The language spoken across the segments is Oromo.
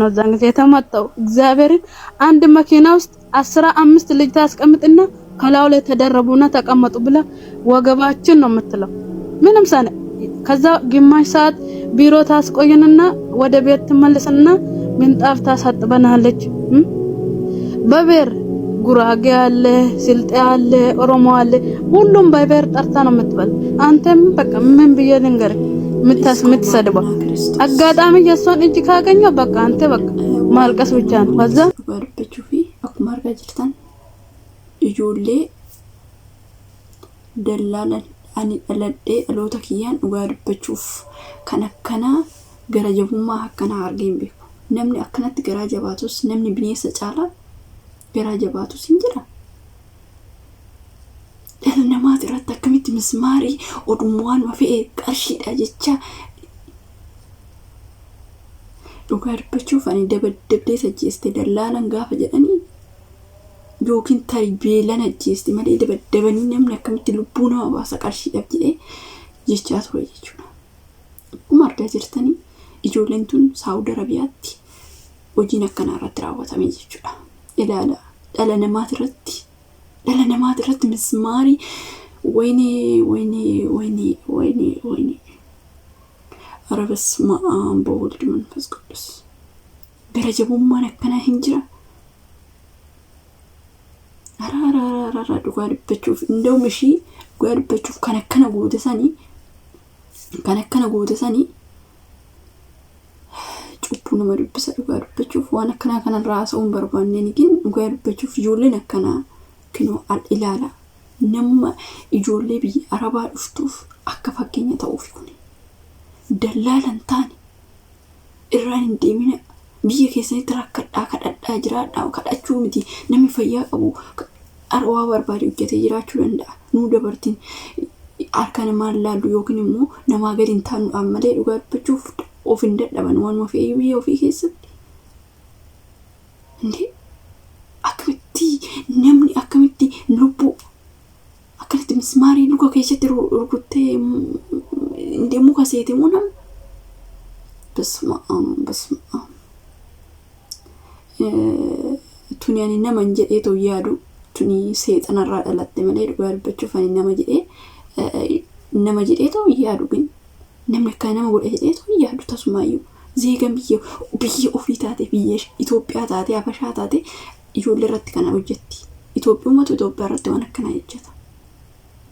ነው እዛን ጊዜ የተመጣው። እግዚአብሔርን አንድ መኪና ውስጥ 15 ልጅ ታስቀምጥና ከላዩ ላይ ተደረቡና ተቀመጡ ብላ ወገባችን ነው የምትለው። ምንም ሳነ ከዛ ግማሽ ሰዓት ቢሮ ታስቆይንና ወደ ቤት ትመልስና ምንጣፍ ታሳጥበናለች። በብሔር ጉራጌ አለ፣ ስልጤ አለ፣ ኦሮሞ አለ። ሁሉም በብሔር ጠርታ ነው የምትበል። አንተም በቃ ምን ብዬ ልንገርህ የምትሰድበው አጋጣሚ የእሷን እጅ ካገኘው በቃ አንተ በቃ ማልቀስ ብቻ ነው። ከዛ Dhugaa dubbachuu fi akkuma argaa jirtan ijoollee dallaalan ani dhaladhee dhaloota kiyyaan dhugaa dubbachuuf kan akkanaa gara jabummaa akkanaa argee hin beeku. Namni akkanatti garaa jabaatus namni bineensa caalaa garaa jabaatus hin jira. Dhala namaati irratti akkamitti mismaarii odummaan fe'e qarshiidha jecha dhugaa dubbachuuf ani dabadabdee ajjeeste dallaalan gaafa jedhanii yookiin tarii beelan ajjeeste malee dabaddabanii namni akkamitti lubbuu nama baasa qarshiidhaaf jedhee jechaa ture jechuudha. Akkuma argaa jirtanii ijoolleen tun Saawud Arabiyaatti hojiin akkanaa irratti raawwatame jechuudha. Ilaala dhala namaati irratti dhala namaati irratti mismaarii ወይኔ ወይኔ ወይኔ ወይኔ ወይኔ ኧረ በስመ አብ በወልድ መንፈስ ቅዱስ gara jabummaan akkanaa hin jira. Ara ara ara ara dhugaa dubbachuuf inda'um ishii dhugaa dubbachuuf kan akkana goote sanii kan akkana goote sanii cubbuu nama dubbisa dhugaa dubbachuuf waan akkanaa kanarraa haasa'uu hin barbaanneen gin dhugaa dubbachuuf ijoolleen akkanaa kinoo al ilaala nama ijoollee biyya arabaa dhuftuuf akka fakkeenya ta'uufi kuni dallaalan taane irraan hin deemina biyya keessanitti rakkadhaa kadhadhaa jiraadhaa kadhachuu miti namni fayyaa qabu waa barbaade hojjetee jiraachuu danda'a nuu dabartiin harka namaa laallu yookiin immoo namaa gadi hin taanuudhaan malee dhugaa dubbachuuf of hin dadhaban waanuma fe'ee biyya ofii keessatti. Indee akkamitti namni akkamitti lubbuu akkanatti mismaarii luka keessatti rukuttee indee muka seete moo namni? Basma basma. Tuni ani nama hin jedhee too yaadu tuni seexanarraa dhalatte malee dhugaa dubbachuuf ani nama jedhee too yaadu gin namni akka nama godha jedhee too yaadu tasumaayyuu zeegan biyya biyya ofii taate biyya Itoophiyaa taate Habashaa taate ijoollee irratti kana hojjetti. Itoophiyummatu Itoophiyaa irratti waan akkanaa hojjeta.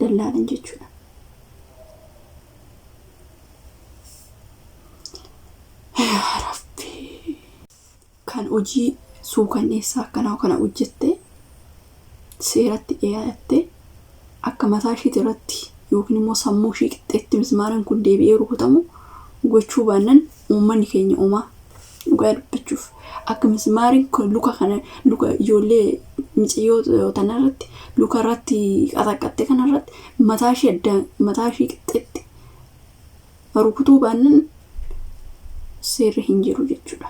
Dallaalan jechuudha. Yaa Rabbi. Kan hojii suukanneessaa akkanaa kana hojjette seeratti dhiyaatte akka mataa ishiiti irratti yookiin immoo sammuu ishii qixxeetti mismaaraan kun deebi'ee rukutamu gochuu baannan uummanni keenya uumaa dhugaa dubbachuuf akka mismaariin kun luka kana luka ijoollee miciyyoo tanarratti luka irratti qaxaqqatte kanarratti mataa ishii addaan mataa ishii qixxeetti rukutuu baannan seerri hin jiru jechuudha.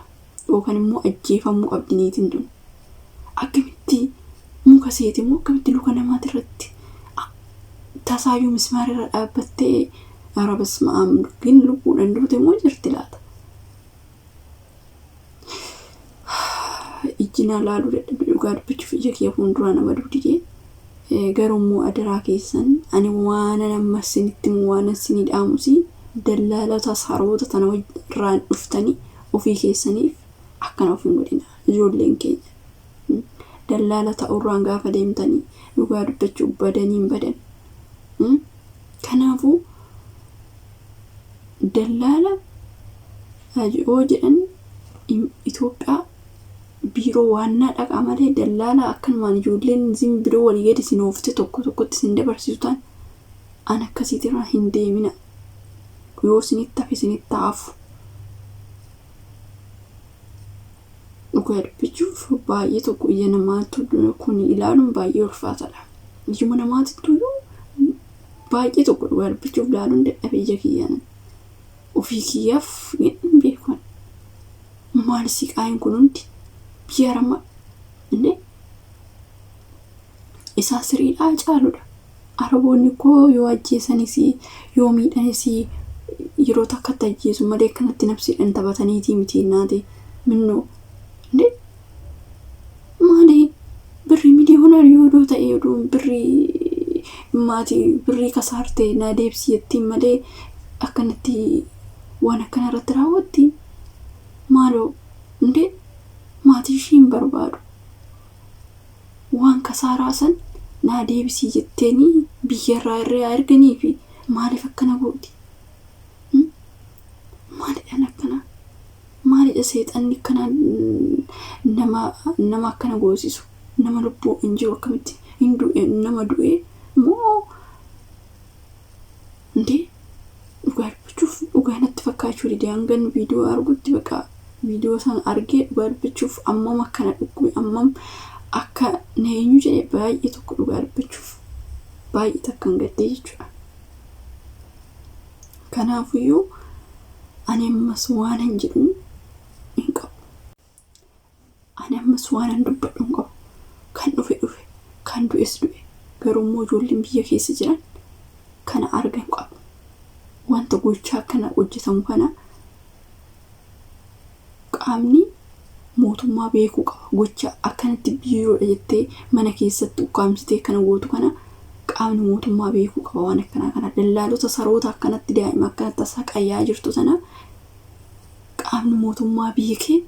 Yookaan immoo ajjeefamuu qabdi niitiin tun. Akkamitti muka seeti immoo akkamitti luka namaati irratti tasaayyuu mismaara irra dhaabbattee ኧረ በስመ አብ ግን lubbuudhaan duute moo jirti laata? Ijji na laaluu dadhabde dhugaa dubbachuuf ija kiyya fuulduraa nama didee garuu immoo adaraa keessan ani waanan amma isinitti himu waanan isinii dhaamusi dallaalota saroota tana irraan dhuftanii ofii keessaniif akkana of hin godhina ijoolleen keenya dallaala ta'urraan gaafa deemtanii dhugaa dubbachuuf badanii hin badan. Kanaafuu dallaala yoo jedhan Itoophiyaa biiroo waannaa dhaqaa malee dallaala akkanumaan ijoolleen zim biroo walii gadi isin oofte tokko tokkotti isin dabarsiisu ta'an an akkasiitirraa hin deemina. Yoo isinitti hafe isinitti hafu. Dhugaa dubbachuuf baay'ee tokko ija namaatu kun ilaaluun baay'ee ulfaataadha. Ijuma namaatittuyyuu baay'ee tokko dhugaa dubbachuuf ilaaluun dadhabe ija kiyyaan. Ofii kiyyaaf hin beeku. Maal siqaayin kun hundi biyya aramaa indee isaa siriidhaa caaludha. Araboonni koo yoo ajjeesanis yoo miidhanis yeroo takkatti ajjeesu malee akkanatti nafsiidhaan taphataniitii miti naate Minnoo እንዴ maali birrii miliyoonaan yoo ta'e oduu birrii maatii birrii kasaarte naa deebisi jettiin malee akkanatti waan akkana irratti raawwatti maaloo እንዴ maatii ishii hin barbaadu waan kasaaraa san naa deebisii jetteenii biyyarraa irraa erganii fi maaliif akkana gooti? Maalidhaan akkana? Maalidha seexanni akkana nama akkana goosisu? Nama lubbuu hin jiru akkamitti hin du'e nama du'e moo እንዴ dhugaa dubbachuuf dhugaa natti fakkaachuu dide hangan viidiyoo argutti baqa viidiyoo sana argee dhugaa dubbachuuf ammam akkana dhukkube ammam akka na eenyu jedhe baay'ee tokko dhugaa dubbachuuf baay'ee takkan gaddee jechuudha. Kanaafiyyuu ani ammas waan hin jedhu hin qabu. Ani ammas waan hin dubbadhu hin qabu. Kan dhufe dhufe, kan du'es du'e. Garuu immoo ijoolleen biyya keessa jiran kana argan qabu. Wanta gochaa akkana hojjetamu kana qaamni mootummaa beekuu qaba. Gocha akkanatti biiroodha jettee mana keessatti ukkaamsitee kana gootu kana qaamni mootummaa beekuu qaba waan akkanaa kana. Dallaalota saroota akkanatti daa'ima akkanatti saqayyaa jirtu sana qaamni mootummaa beekee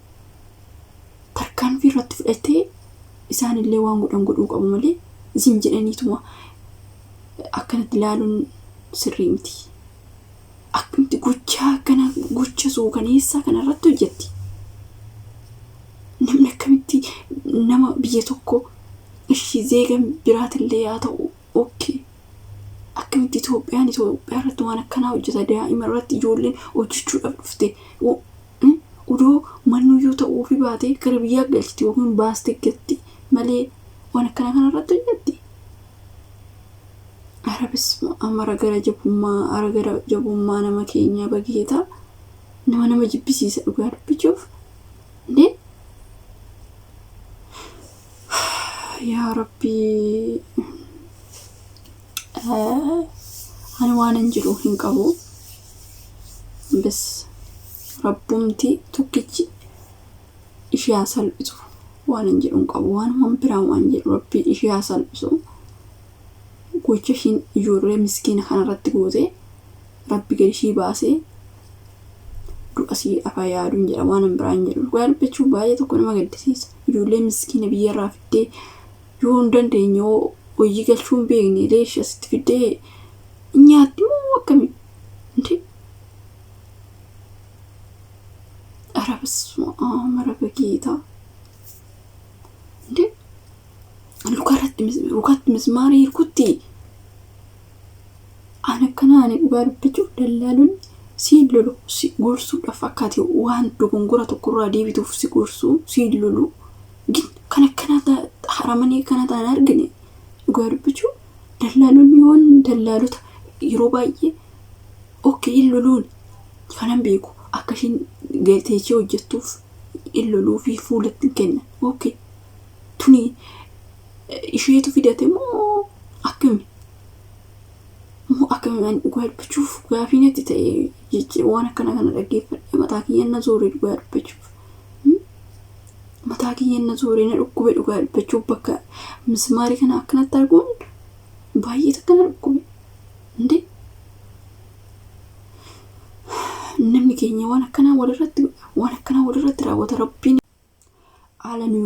tarkaanfii irratti fudhatee isaanillee waan godhan godhuu qabu malee isin jedhaniituma akkanatti ilaaluun sirrii miti. Akkamitti gochaa akkana gocha suukaneessaa kana irratti hojjetti. Namni akkamitti nama biyya tokko ishii zeegan biraatillee haa ta'u okay. Akkamitti Itoophiyaan Itoophiyaa irratti waan akkanaa hojjeta daa'ima irratti ijoolleen hojjechuudhaaf dhufte odoo mannuyyuu ta'uu fi baatee gara biyyaa galchiti yookiin baastee gatti malee waan akkanaa kana irratti hojjetti. Ara bisma amara gara jabummaa ara gara jabummaa nama keenyaa bageetaa nama nama jibbisiisa dhugaa dubbachuuf. እንዴ yaa rabbii ani waan hin jedhu hin qabu. Bas rabbumti tokkichi ishee haa salphisu waan hin jedhu hin qabu. Waan biraan waan jedhu rabbi ishee haa salphisu. Gocha ishiin ijoollee miskiina kanarratti goote rabbi gadi ishii baasee du'a sii afa yaaduun jedha waan hin biraan jedhu. Dhugaa dubbachuuf baay'ee tokko nama gaddisiisa. Ijoollee miskiina biyyarraa fiddee yoo hin dandeenye yoo hojii galchuu hin beekne leesh asitti fiddee nyaatti moo akkami? እንዴ ኧረ በስመ አብ ኧረ በጌታ እንዴ lukatti mismaarii rukutti ani akkana ani dhugaa dubbachuuf dallaalonni siin lolu si gorsuudhaaf akkaati waan dogongora tokkorraa deebituuf si gorsuu siin lolu gin kan akkanaa haramanii akkana ta'an argine dhugaa dubbachuuf dallaalonni yoon dallaalota yeroo baay'ee okay hin loluun kanan beeku akka ishiin teechee hojjettuuf hin loluu fi fuulatti hin kennan okay tuni isheetu fidate moo akkami moo akkami ani dhugaa dubbachuuf gaafii natti ta'e jecha waan akkana kana dhaggeeffadhe mataa kiyyan na zoore dhugaa dubbachuuf mataa kiyyan na zoore na dhukkube dhugaa dubbachuuf bakka mismaarii kana akkanatti arguun baay'ee takka na dhukkube እንዴ namni keenya waan akkanaa walirratti waan akkanaa walirratti raawwata rabbiin haala nu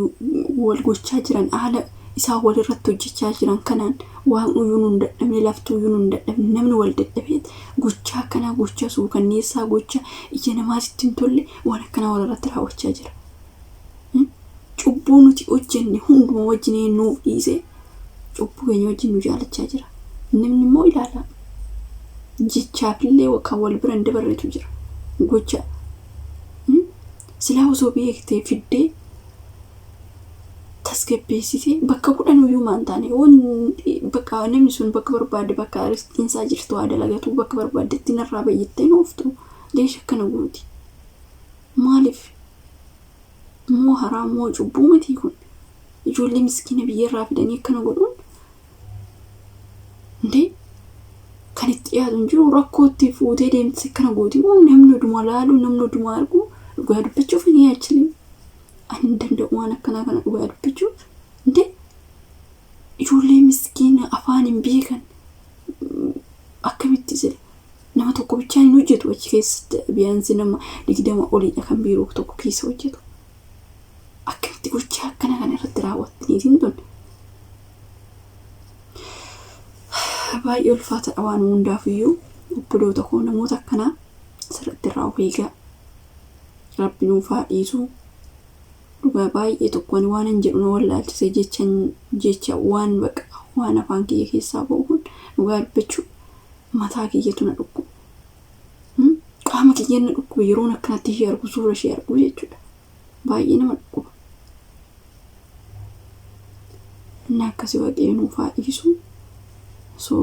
wal gochaa jiran haala isaan walirratti hojjechaa jiran kanaan waan uyyuu nu hin dadhabne lafti uyyuu nu hin dadhabne namni wal dadhabee gochaa akkanaa gocha suukanneessaa gocha ija namaatitti hin tolle waan akkanaa walirratti raawwachaa jira. Cubbuu nuti hojjenne hunduma wajjin nuuf dhiisee cubbuu keenya wajjin nu jaalachaa jira. Namni immoo ilaala. Jechaafillee kan wal bira hin dabarretu jira. Gocha silaa osoo beektee fiddee tasgabbeessitee bakka kudhan iyyuu maan taane bakka namni sun bakka barbaade bakka riskiinsaa jirtu haa dalagatu bakka barbaaddetti narraa bayyattee nooftu leesha akkana gooti. Maaliif moo haraa moo cubbuu miti kun ijoollee miskiina biyyarraa fidanii akkana godhuun እንዴ kan itti dhiyaatu hin jiru rakkootti fuutee deemtee akkana gooti moo namni oduma laalu namni oduma argu dhugaa dubbachuuf ni yaachili. Hin danda'u waan akkanaa kana dhugaa dubbachuuf. Indee ijoollee miskiina afaan hin beekan akkamitti sila nama tokko bichaan hin hojjetu achi keessatti biyaansi nama 20 oliidha kan biiroo tokko keessa hojjetu. Akkamitti gochaa akkana kana irratti raawwatti niitiin tun? Baay'ee ulfaataadha waan hundaaf iyyuu obboloota koo namoota akkanaa sirriitti irraa of eegaa. Rabbi nuuf haa dhiisu. Dhugaa baay'ee tokko ani waanan jedhu na wallaalchise jechan jecha waan baqa waan afaan kiyya keessaa ba'u kun dhugaa dubbachuu mataa kiyyatu na dhukkuba. Qaama kiyya na dhukkuba yeroon akkanatti ishee argu suura ishee argu jechuudha. Baay'ee nama dhukkuba. Inni akkasii waaqayyo nuuf haa dhiisu. So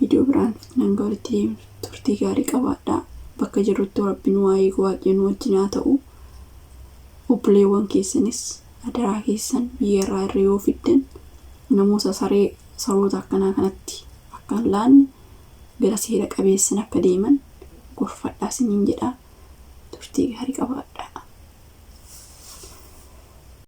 viidiyoo biraan nan walitti deemnu turtii gaarii qabaadhaa. Bakka jirrutti rabbi nu haa eegu waaqayyo nu wajjin haa ta'u. Obboleewwan keessanis adaraa keessan biyya irraa irra yoo fiddan namoota saree saroota akkanaa kanatti akka hin laanne gara seera qabeessan akka deeman gorfadhaa isiniin jedha. Turtii gaarii.